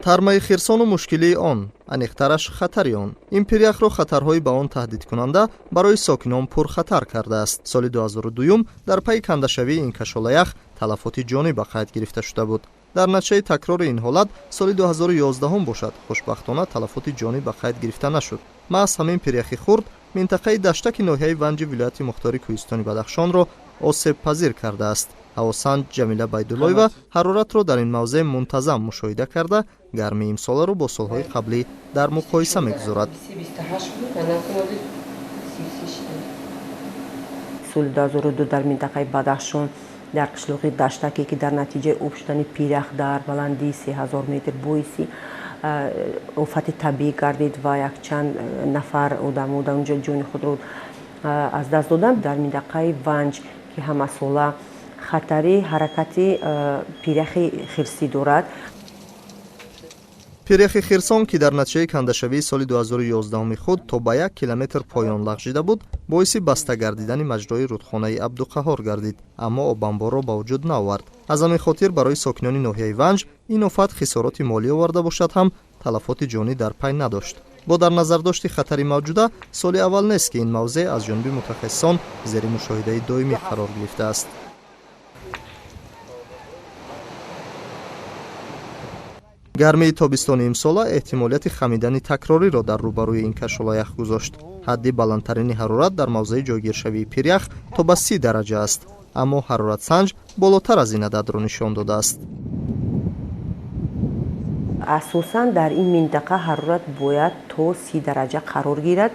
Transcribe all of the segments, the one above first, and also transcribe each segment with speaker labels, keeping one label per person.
Speaker 1: Тармаи Хирсону мушкилии он, аниқтараш хатари он. Ин пиряхро хатарҳои ба он таҳдидкунанда барои сокинон пурхатар кардааст. Соли 2002 дар пайи кандашавии ин кашолаях талафоти ҷонӣ ба қайд гирифта шуда буд. Дар натиҷаи такрори ин ҳолат соли 2011 бошад, хушбахтона талафоти ҷонӣ ба қайд гирифта нашуд. Маҳз ҳамин пиряхи хурд минтақаи Даштаки ноҳияи Ванҷи вилояти мухтори Кӯҳистони Бадахшонро осебпазир кардааст. Ҳавосанҷ Ҷамила Байдуллоева ҳароратро дар ин мавзеъ мунтазам мушоҳида карда, гармии имсоларо бо солҳои қаблӣ дар муқоиса мегузорад.
Speaker 2: Соли 2002 дар минтақаи Бадахшон дар қишлоқи Даштаке, ки дар натиҷаи об шудани пирях дар баландии 3000 метр боиси офати табиӣ гардид ва якчанд нафар одамо дар онҷо ҷони худро аз даст доданд. Дар минтақаи Ванҷ, ки ҳамасола хатари ҳаракати пиряхи хирсӣ дорад.
Speaker 1: Пиряхи Хирсон, ки дар натиҷаи кандашавии соли 2011 худ то ба 1 километр поён лағжида буд, боиси баста гардидани маҷрои рудхонаи Абдуқаҳор гардид, аммо обанборро ба вуҷуд наовард. Аз ҳамин хотир барои сокинони ноҳияи Ванҷ ин офат хисороти молӣ оварда бошад ҳам, талафоти ҷонӣ дар пай надошт. Бо дар назардошти хатари мавҷуда, соли аввал нест, ки ин мавзеъ аз ҷониби мутахассисон зери мушоҳидаи доимӣ қарор гирифтааст. Гармии тобистони имсола эҳтимолияти хамидани такрориро дар рӯбарӯи ин кашолаях гузошт. Ҳадди баландтарини ҳарорат дар мавзеи ҷойгиршавии пирях то ба 30 дараҷа аст, аммо ҳароратсанҷ болотар аз ин ададро нишон додааст.
Speaker 2: Асосан дар ин минтақа ҳарорат бояд то 30 дараҷа қарор гирад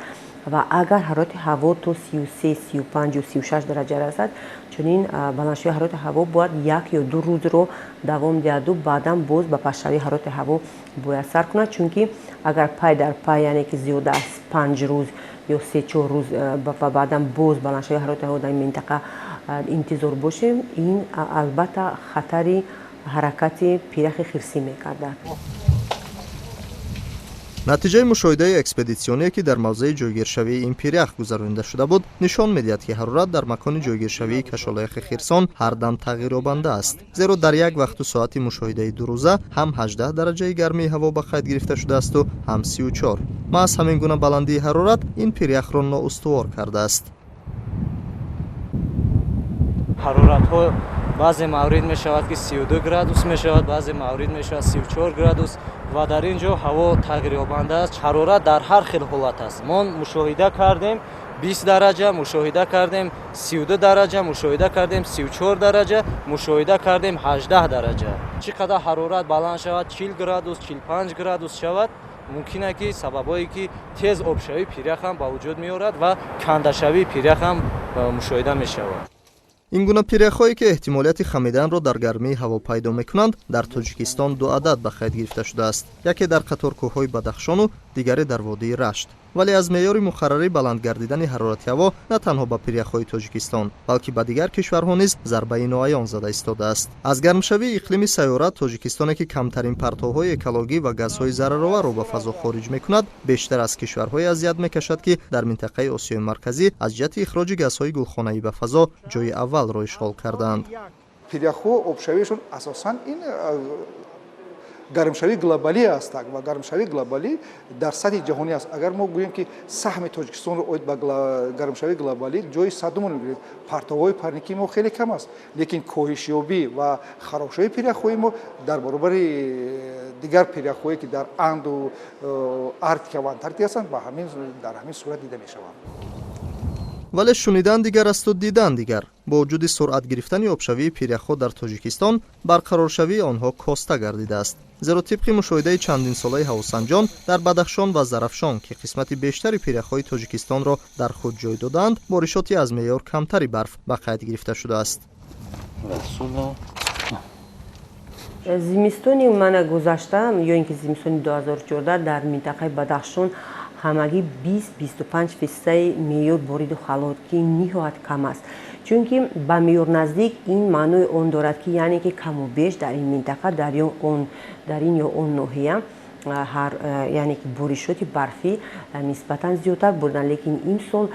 Speaker 2: ва агар ҳарорати ҳаво то 33, 35 ё 36 дараҷа расад, чунин баландшавии ҳарорати ҳаво бояд 1 ё 2 рӯзро давом диҳаду баъдан боз ба пастшавии ҳарорати ҳаво бояд сар кунад, чунки агар пай дар пай, яъне ки зиёда аз 5 рӯз ё 3-4 рӯз ва баъдан боз баландшавии ҳарорати ҳаво дар ин минтақа интизор бошем, ин албатта хатари ҳаракати пиряхи хирсӣ мекардад.
Speaker 1: Натиҷаи мушоҳидаи экспедитсионие, ки дар мавзеи ҷойгиршавии ин пирях гузаронида шуда буд, нишон медиҳад, ки ҳарорат дар макони ҷойгиршавии кашолаяхи Хирсон ҳар дам тағйирёбанда аст. Зеро дар як вақту соати мушоҳидаи дурӯза ҳам 18 дараҷаи гармии ҳаво ба қайд гирифта шудаасту ҳам 34. Маҳз ҳамин гуна баландии ҳарорат ин пиряхро ноустувор кардааст.
Speaker 3: Ҳароратҳо баъзе маврид мешавад, ки 32 градус мешавад, баъзе маврид мешавад 34 градус ва дар ин ҷо ҳаво тағйирёбанда аст. Ҳарорат дар ҳар хел ҳолат аст. Мо мушоҳида кардем 20 дараҷа, мушоҳида кардем 32 дараҷа, мушоҳида кардем 34 дараҷа, мушоҳида кардем 18 дараҷа. Чӣ қадар ҳарорат баланд шавад, 40 градус, 45 градус шавад, мумкин аст, ки сабабҳое ки тез обшавии пирях ҳам ба вуҷуд меорад ва кандашавии пирях ҳам мушоҳида мешавад.
Speaker 1: Ин гуна пиряхҳое, ки эҳтимолияти хамиданро дар гармии ҳаво пайдо мекунанд, дар Тоҷикистон ду адад ба қайд гирифта шудааст. Яке дар қаторкӯҳҳои Бадахшону дигаре дар водии Рашт. Вале аз меъёри муқаррарӣ баланд гардидани ҳарорати ҳаво на танҳо ба пиряхҳои Тоҷикистон, балки ба дигар кишварҳо низ зарбаи ноаён зада истодааст. Аз гармшавии иқлими сайёра Тоҷикистоне, ки камтарин партовҳои экологӣ ва газҳои зарароварро ба фазо хориҷ мекунад, бештар аз кишварҳое азият мекашад, ки дар минтақаи Осиёи Марказӣ аз ҷиҳати ихроҷи газҳои гулхонаӣ ба фазо ҷои аввалро ишғол кардаанд.
Speaker 4: Пиряхҳо обшавиашон асосан ин гармшавии глобалӣ аст ва гармшавии глобалӣ дар сатҳи ҷаҳонӣ аст. Агар мо гӯем, ки саҳми Тоҷикистонро оид ба гармшавии глобалӣ ҷои садумро мегирем, партовҳои парникии мо хеле кам аст, лекин коҳишёбӣ ва харобшавии пиряхҳои мо дар баробари дигар пиряхҳое, ки дар Анду, Арктика ва Антарктика ҳастанд, дар ҳамин сурат дида мешаванд.
Speaker 1: Вале шунидан дигар асту дидан дигар. Бо вуҷуди суръат гирифтани обшавии пиряхҳо дар Тоҷикистон, барқароршавии онҳо коста гардидааст. Зеро тибқи мушоҳидаи чандинсолаи ҳавосанҷон дар Бадахшон ва Зарафшон, ки қисмати бештари пиряхҳои Тоҷикистонро дар худ ҷой додаанд, боришоти аз меъёр камтари барф ба қайд гирифта шудааст.
Speaker 2: Зимистони мана гузашта ё ин ки зимистони 2014 дар минтақаи Бадахшон ҳамагӣ 20-25 фисади меъёр бориду халот, ки ниҳоят кам аст. Чунки ба меъёр наздик ин маънои он дорад, ки яъне ки каму беш дар ин минтақа, дар ин ё он ноҳия Яъне ки боришоти барфӣ нисбатан зиёдтар бурданд, лекин имсол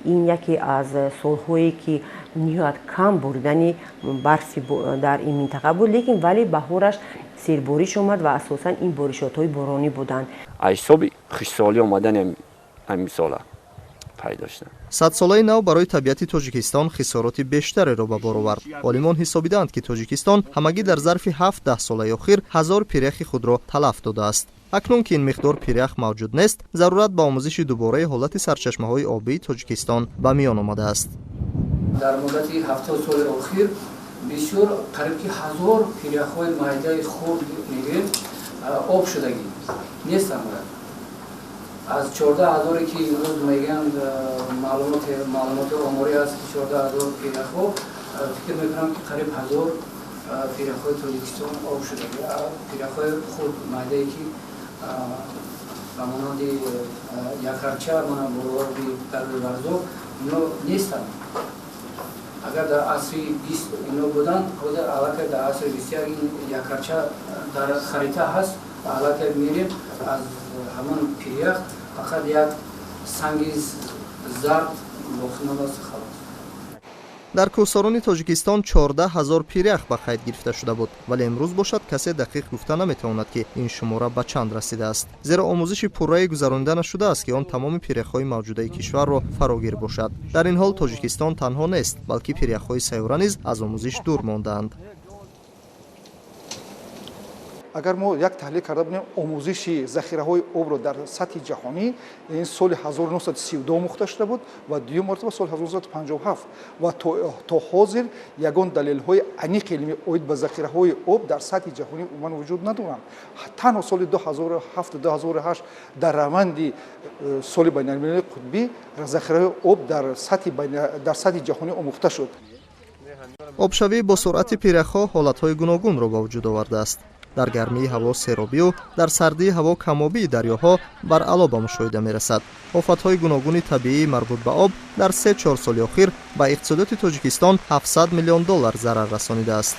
Speaker 2: ин яке аз солҳое ки ниҳоят кам боридани барфи дар ин минтақа буд, лекин вале баҳораш сербориш омад ва асосан ин боришотҳои боронӣ буданд.
Speaker 5: Аз ҳисоби хушсолӣ омадани ҳамин сола пайдо шуданд.
Speaker 1: Садсолаи нав барои табиати Тоҷикистон хисороти бештареро ба бор овард. Олимон ҳисобидаанд, ки Тоҷикистон ҳамагӣ дар зарфи 7 даҳсолаи охир 1000 пиряхи худро талаф додааст. Акнун ки ин миқдор пирях мавҷуд нест, зарурат ба омӯзиши дубораи ҳолати сарчашмаҳои обии Тоҷикистон ба миён омадааст.
Speaker 6: Дар муддати 70 соли охир бисёр, қариб ки 1000 пиряхҳои майдаи хурд мегӯем, об шудагӣ нестанд. Аз 14 000-е ки имрӯз мегӯянд, маълумоти оморӣ аст, ки 14 000 пиряхҳо, фикр мекунам, ки қариб 1000 пиряхҳои Тоҷикистон об шудагӣ, пиряхҳои хурд, майдае, ки ба монанди Якарча, мана болооби дарёи Варзоб, ино нестанд. Агар дар асри 20 ино буданд, ҳозир аллакай дар асри 21 ин Якарча дар харита ҳаст. Аллакай мерем, аз ҳамон пирях фақат як санги зард боқӣ мондааст, халос.
Speaker 1: Дар кӯҳсорони Тоҷикистон 14 000 пирях ба қайд гирифта шуда буд, вале имрӯз бошад, касе дақиқ гуфта наметавонад, ки ин шумора ба чанд расидааст, зеро омӯзиши пуррае гузаронида нашудааст, ки он тамоми пиряхҳои мавҷудаи кишварро фарогир бошад. Дар ин ҳол Тоҷикистон танҳо нест, балки пиряхҳои сайёра низ аз омӯзиш дур мондаанд.
Speaker 4: Агар мо як таҳлил карда будем омӯзиши захираҳои обро дар сатҳи ҷаҳонӣ, ин соли 1932 омӯхта шуда буд ва дуюм мартаба соли 1957, ва то ҳозир ягон далелҳои аниқи илмӣ оид ба захираҳои об дар сатҳи ҷаҳонӣ умуман вуҷуд надоранд. Танҳо соли 2007, 2008 дар раванди соли байналмилалии қутбӣ захираҳои об дар сатҳи ҷаҳонӣ омӯхта шуд.
Speaker 1: Обшавӣ бо суръати пиряхҳо ҳолатҳои гуногунро ба вуҷуд овардааст. Дар гармии ҳаво серобию дар сардии ҳаво камобии дарёҳо баръало ба мушоҳида мерасад. Офатҳои гуногуни табиии марбут ба об дар 3-4 соли охир ба иқтисодиёти Тоҷикистон 700 миллион доллар зарар расонидааст.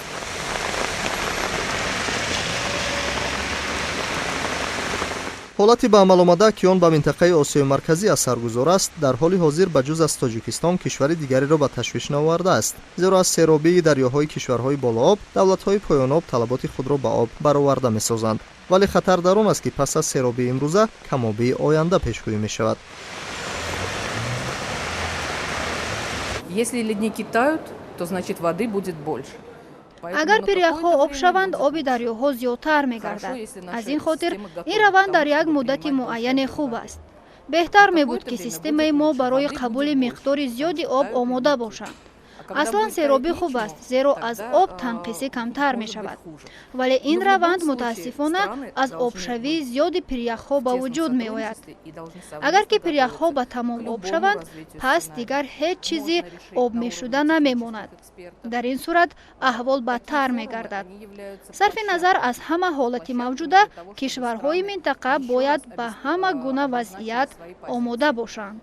Speaker 1: Ҳолати ба амал омада, ки он ба минтақаи Осиёи Марказӣ асаргузор аст, дар ҳоли ҳозир ба ҷуз аз Тоҷикистон кишвари дигареро ба ташвиш наовардааст, зеро аз серобии дарёҳои кишварҳои болооб давлатҳои поёноб талаботи худро ба об бароварда месозанд. Вале хатар дар он аст, ки пас аз серобии имрӯза камобии оянда пешгӯӣ мешавад.
Speaker 7: Если ледники тают, то значит, воды будет больше.
Speaker 8: Агар пиряхҳо об шаванд, оби дарёҳо зиёдтар мегардад. Аз ин хотир ин раванд дар як муддати муайяне хуб аст. Беҳтар мебуд, ки системаи мо барои қабули миқдори зиёди об омода бошанд. Аслан серобӣ хуб аст, зеро аз об танқисӣ камтар мешавад, вале ин раванд мутаассифона аз обшавии зиёди пиряхҳо ба вуҷуд меояд. Агар ки пиряхҳо ба тамом об шаванд, пас дигар ҳеҷ чизи обмешуда намемонад. Дар ин сурат аҳвол бадтар мегардад. Сарфи назар аз ҳама ҳолати мавҷуда, кишварҳои минтақа бояд ба ҳама гуна вазъият омода бошанд.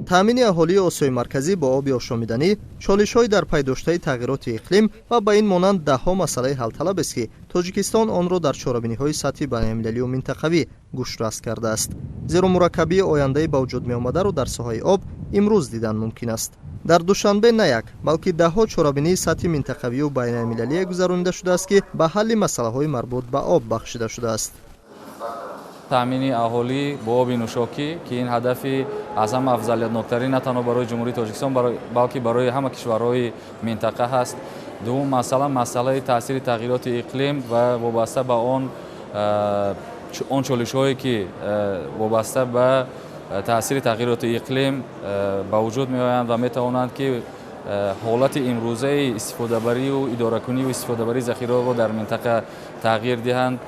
Speaker 1: Таъмини аҳолии Осиёи Марказӣ бо оби ошомиданӣ, чолишҳои дар пайдоштаи тағйироти иқлим ва ба ин монанд даҳҳо масъалаи ҳалталабест, ки Тоҷикистон онро дар чорабиниҳои сатҳи байналмилалию минтақавӣ гӯшрас кардааст, зеро мураккабии ояндаи ба вуҷуд меомадаро дар соҳаи об имрӯз дидан мумкин аст. Дар Душанбе на як, балки даҳҳо чорабинии сатҳи минтақавию байналмилалие гузаронида шудааст, ки ба ҳалли масъалаҳои марбут ба об бахшида шудааст.
Speaker 9: Таъмини аҳолӣ бо оби нӯшокӣ, ки ин ҳадафи аз ҳама афзалиятноктарин на танҳо барои Ҷумҳурии Тоҷикистон, балки барои ҳама кишварҳои минтақа ҳаст. Дуввум масъала, масъалаи таъсири тағйироти иқлим ва вобаста ба он чолишҳое, ки вобаста ба таъсири тағйироти иқлим ба вуҷуд меоянд ва метавонанд, ки ҳолати имрӯзаи истифодабарию идоракунию истифодабарии захираҳоро дар минтақа тағйир диҳанд.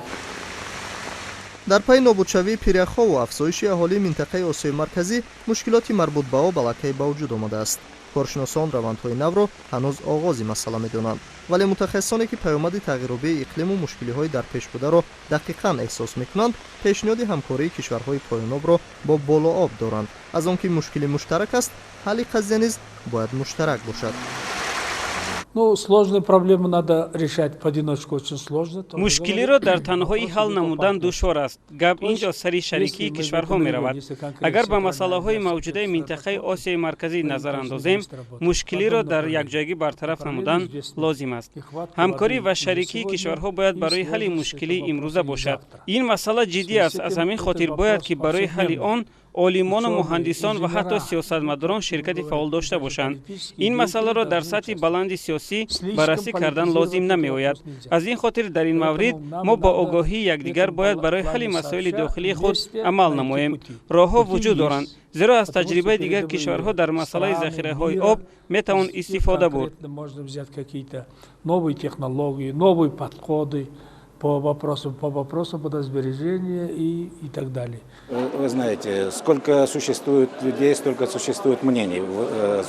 Speaker 1: Дар пайи нобудшавии пиряхҳову афзоиши аҳолии минтақаи Осиёи Марказӣ мушкилоти марбут ба об аллакай ба вуҷуд омадааст. Коршиносон равандҳои навро ҳанӯз оғози масъала медонанд, вале мутахассисоне, ки паёмади тағйиробии иқлиму мушкилиҳои дар пеш бударо дақиқан эҳсос мекунанд, пешниҳоди ҳамкории кишварҳои поёнобро бо болооб доранд. Аз он ки мушкили муштарак аст, ҳалли қазия низ бояд муштарак бошад.
Speaker 10: Ну, сложные проблемы надо решать поодиночку, очень сложно.
Speaker 11: Мушкилиро дар танҳоӣ ҳал намудан душвор аст. Гап ин ҷо сари шарикии кишварҳо меравад. Агар ба масъалаҳои мавҷудаи минтақаи Осиёи Марказӣ назар андозем, мушкилиро дар якҷоягӣ бартараф намудан лозим аст. Ҳамкорӣ ва шарикии кишварҳо бояд барои ҳалли мушкилии имрӯза бошад. Ин масъала ҷиддӣ аст, аз ҳамин хотир бояд, ки барои ҳалли он олимону муҳандисон ва ҳатто сиёсатмадорон ширкати фаъол дошта бошанд. Ин масъаларо дар сатҳи баланди сиёсӣ баррасӣ кардан лозим намеояд. Аз ин хотир дар ин маврид мо бо огоҳии якдигар бояд барои ҳалли масоили дохилии худ амал намоем. Роҳҳо вуҷуд доранд, зеро аз таҷрибаи дигар кишварҳо дар масъалаи захираҳои об метавон истифода бурд.
Speaker 10: Новые технологии, новые подходы по вопросам водосбережения и так далее.
Speaker 12: Вы знаете, сколько существует людей, столько существует мнений.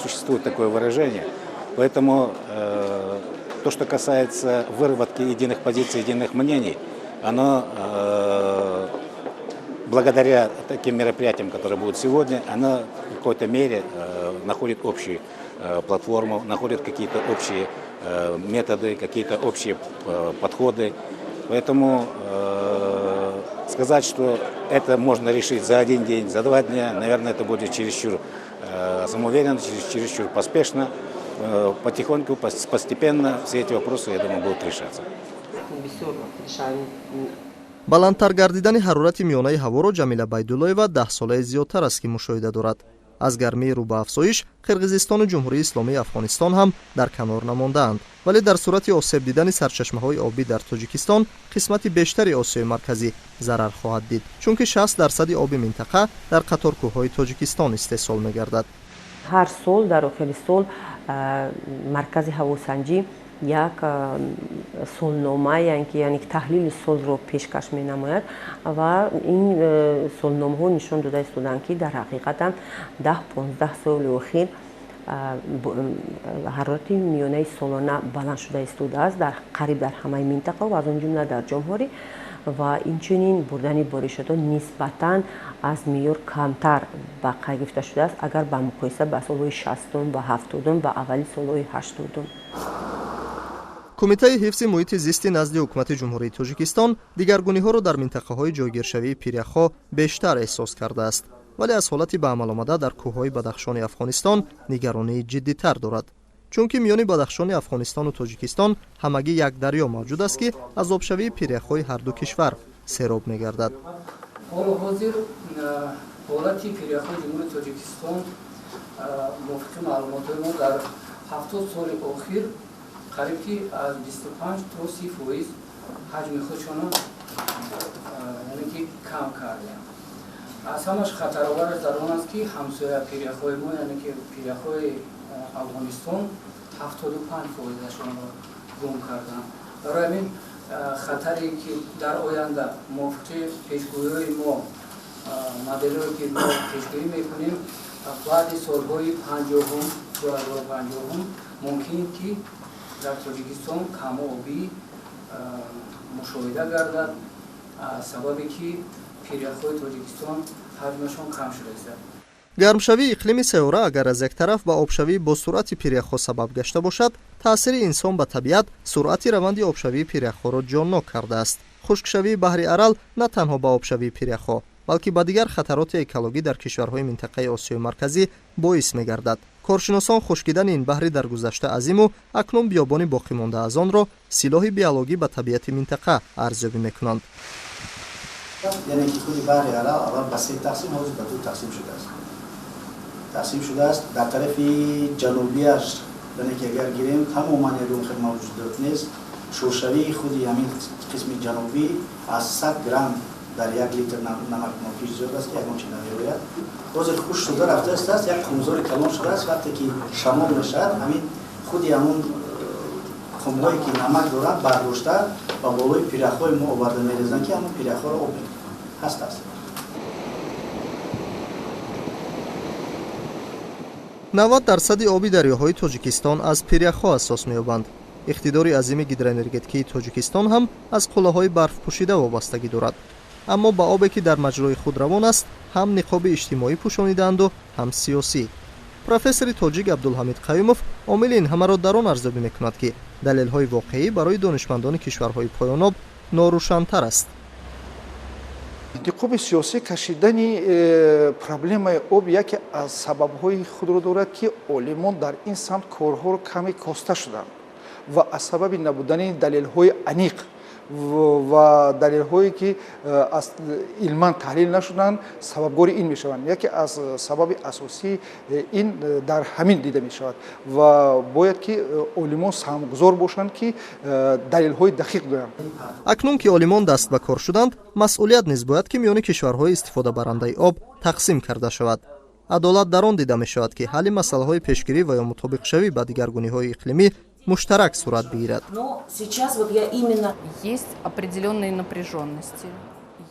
Speaker 12: Существует такое выражение. Поэтому то, что касается выработки единых позиций, единых мнений, оно благодаря таким мероприятиям, которые будут сегодня, оно в какой-то мере находит общую платформу, находит какие-то общие методы, какие-то общие подходы. Поэтому сказать, что это можно решить за один день, за 2 дня, наверное, это будет чересчур самоуверенно, чересчур поспешно. Потихоньку, постепенно все эти вопросы, я думаю, будут решаться.
Speaker 1: Баландтар гардидани ҳарорати миёнаи ҳаворо Ҷамила Байдуллоева 10 солаи зиёдтар аст, ки мушоҳида дорад. Аз гармии рӯ ба афзоиш Қирғизистону Ҷумҳурии Исломии Афғонистон ҳам дар канор намондаанд, вале дар сурати осеб дидани сарчашмаҳои обӣ дар Тоҷикистон қисмати бештари Осиёи Марказӣ зарар хоҳад дид, чунки 60 дарсади оби минтақа дар қаторкӯҳҳои Тоҷикистон истеҳсол мегардад.
Speaker 2: Ҳар сол дар охири сол маркази ҳавосанҷӣ як солнома, яъне таҳлили солро пешкаш менамояд ва ин солномаҳо нишон дода истоданд, ки дар ҳақиқатан 10-15 соли охир ҳарорати миёнаи солона баланд шуда истодааст дар қариб дар ҳамаи минтақа ва аз он ҷумла дар ҷумҳурӣ ва инчунин бурдани боришотҳо нисбатан аз меъёр камтар ба қайд гирифта шудааст, агар ба муқоиса ба солҳои 60-ум ва 70-ум ва аввали солҳои 80-ум.
Speaker 1: Кумитаи ҳифзи муҳити зисти назди Ҳукумати Ҷумҳурии Тоҷикистон дигаргуниҳоро дар минтақаҳои ҷойгиршавии пиряхҳо бештар эҳсос кардааст, вале аз ҳолати ба амал омада дар кӯҳҳои Бадахшони Афғонистон нигаронии ҷиддитар дорад, чунки миёни Бадахшони Афғонистону Тоҷикистон ҳамагӣ як дарё мавҷуд аст, ки аз обшавии пиряхҳои ҳарду кишвар сероб мегардад.
Speaker 6: Ҳоло ҳозир ҳолати пиряхҳои Ҷумҳурии Тоҷикистон мувофиқи маълумотҳои мо дар 70 соли охир қариб ки аз 25 то 30% ҳаҷми худшонро, яъне ки, кам кардем. Аз ҳамаш хатаровараш дар он аст, ки ҳамсоя пиряхҳои мо, яъне ки пиряхҳои Афғонистон, 75 фоизашонро гум карданд. Барои ҳамин хатаре, ки дар оянда мувофиқи пешгӯиҳои мо, моделҳое ки мо пешгӯӣ мекунем, баъди солҳои 50-ум, 2050-ум, мумкин ки дар Тоҷикистон камобӣ мушоҳида гардад, сабабе ки пиряхҳои Тоҷикистон ҳаҷмашон кам шудааст.
Speaker 1: Гармшавии иқлими сайёра агар аз як тараф ба обшавии босуръати пиряхҳо сабаб гашта бошад, таъсири инсон ба табиат суръати раванди обшавии пиряхҳоро ҷоннок кардааст. Хушкшавии баҳри Арал на танҳо ба обшавии пиряхҳо, балки ба дигар хатароти экологӣ дар кишварҳои минтақаи Осиёи Марказӣ боис мегардад. Коршиносон хушкидани ин баҳри дар гузашта азиму акнун биёбони боқимонда аз онро силоҳи биологӣ ба табиати минтақа арзёбӣ мекунанд.
Speaker 13: Яъне ки худи баҳри Арал аввал ба се тақсим, ҳозир ба ду тақсим шудааст, дар тарафи ҷанубиаш, яъне ки агар гирем, тамоман ягон хел мавҷудот нест. Шуршавии худи ҳамин қисми ҷанубӣ аз 100 грамм дар 1 литр намакнокиш зиёд аст, ки ягон чи намеояд. Ҳозир хушк шуда рафтааст, як қумзори калон шудааст. Вақте ки шамол мешавад, ҳамин худи ҳамун қумҳое ки намак доранд, бардошта ба болои пиряхҳои мо оварда мерезанд, ки ҳамун пиряхҳоро об мекунад. Ҳаст аст.
Speaker 1: 90 дарсади оби дарёҳои Тоҷикистон аз пиряхҳо асос меёбанд. Иқтидори азими гидроэнергетикии Тоҷикистон ҳам аз қуллаҳои барфпӯшида вобастагӣ дорад. Аммо ба обе, ки дар маҷрои худ равон аст, ҳам ниқоби иҷтимоӣ пӯшонидаанду, ҳам сиёсӣ. Профессори тоҷик Абдулҳамид Қаюмов омили ин ҳамаро дар он арзёбӣ мекунад, ки далелҳои воқеӣ барои донишмандони кишварҳои поёноб норӯшантар аст.
Speaker 4: Интиқоби сиёсӣ кашидани проблемаи об яке аз сабабҳои худро дорад, ки олимон дар ин самт корҳоро каме коста шуданд ва аз сабаби набудани далелҳои аниқ ва далелҳое ки илман таҳлил нашуданд, сабабгори ин мешаванд. Яке аз сабаби асосии ин дар ҳамин дида мешавад ва бояд ки олимон саҳмгузор бошанд, ки далелҳои дақиқ гӯянд.
Speaker 1: Акнун ки олимон даст ба кор шуданд, масъулият низ бояд ки миёни кишварҳои истифодабарандаи об тақсим карда шавад. Адолат дар он дида мешавад, ки ҳалли масъалаҳои пешгирӣ ва ё мутобиқшавӣ ба дигаргуниҳои иқлимӣ муштарак сурат бигирад.
Speaker 14: Но сейчас вот я именно.
Speaker 7: Есть определенные напряженности.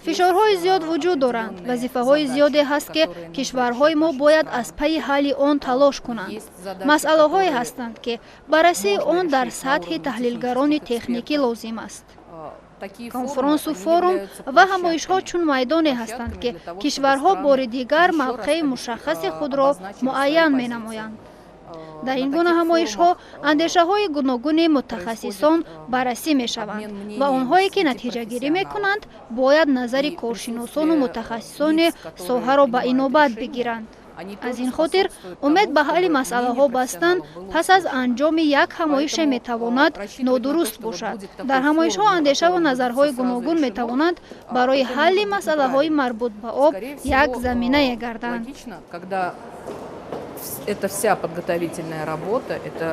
Speaker 8: Фишорҳои зиёд вуҷуд доранд, вазифаҳои зиёде ҳаст, ки кишварҳои мо бояд аз пайи ҳалли он талош кунанд. Масъалаҳое ҳастанд, ки баррасии он дар сатҳи таҳлилгарони техникӣ лозим аст. Конфронсу форум ва ҳамоишҳо чун майдоне ҳастанд, ки кишварҳо бори дигар мавқеи мушаххаси худро муайян менамоянд. Дар ин гуна ҳамоишҳо андешаҳои гуногуни мутахассисон баррасӣ мешаванд ва онҳое ки натиҷагирӣ мекунанд, бояд назари коршиносону мутахассисони соҳаро ба инобат бигиранд. Аз ин хотир умед ба ҳалли масъалаҳо бастан пас аз анҷоми як ҳамоише метавонад нодуруст бошад. Дар ҳамоишҳо андешаву назарҳои гуногун метавонанд барои ҳалли масъалаҳои марбут ба об як заминае гарданд.
Speaker 7: Это вся подготовительная работа, это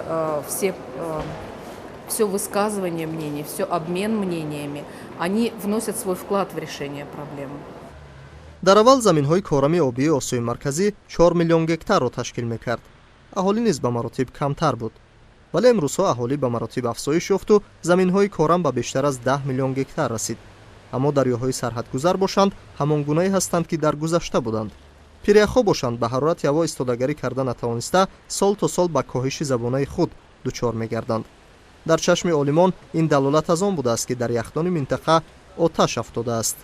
Speaker 7: все высказывание мнений, все обмен мнениями, они вносят свой вклад в решение проблемы.
Speaker 1: Дар аввал заминҳои корами обии Осиёи Марказӣ 4 миллион гектарро ташкил мекард. Аҳолӣ низ ба маротиб камтар буд, вале имрӯзҳо аҳолӣ ба маротиб афзоиш ёфту заминҳои корам ба бештар аз 10 миллион гектар расид. Аммо дарёҳои сарҳадгузар бошанд, ҳамон гунае ҳастанд, ки дар гузашта буданд. Пиряхҳо бошанд, ба ҳарорати ҳаво истодагарӣ карда натавониста, сол то сол ба коҳиши забонаи худ дучор мегарданд. Дар чашми олимон ин далолат аз он будааст, ки дар яхдони минтақа оташ афтодааст.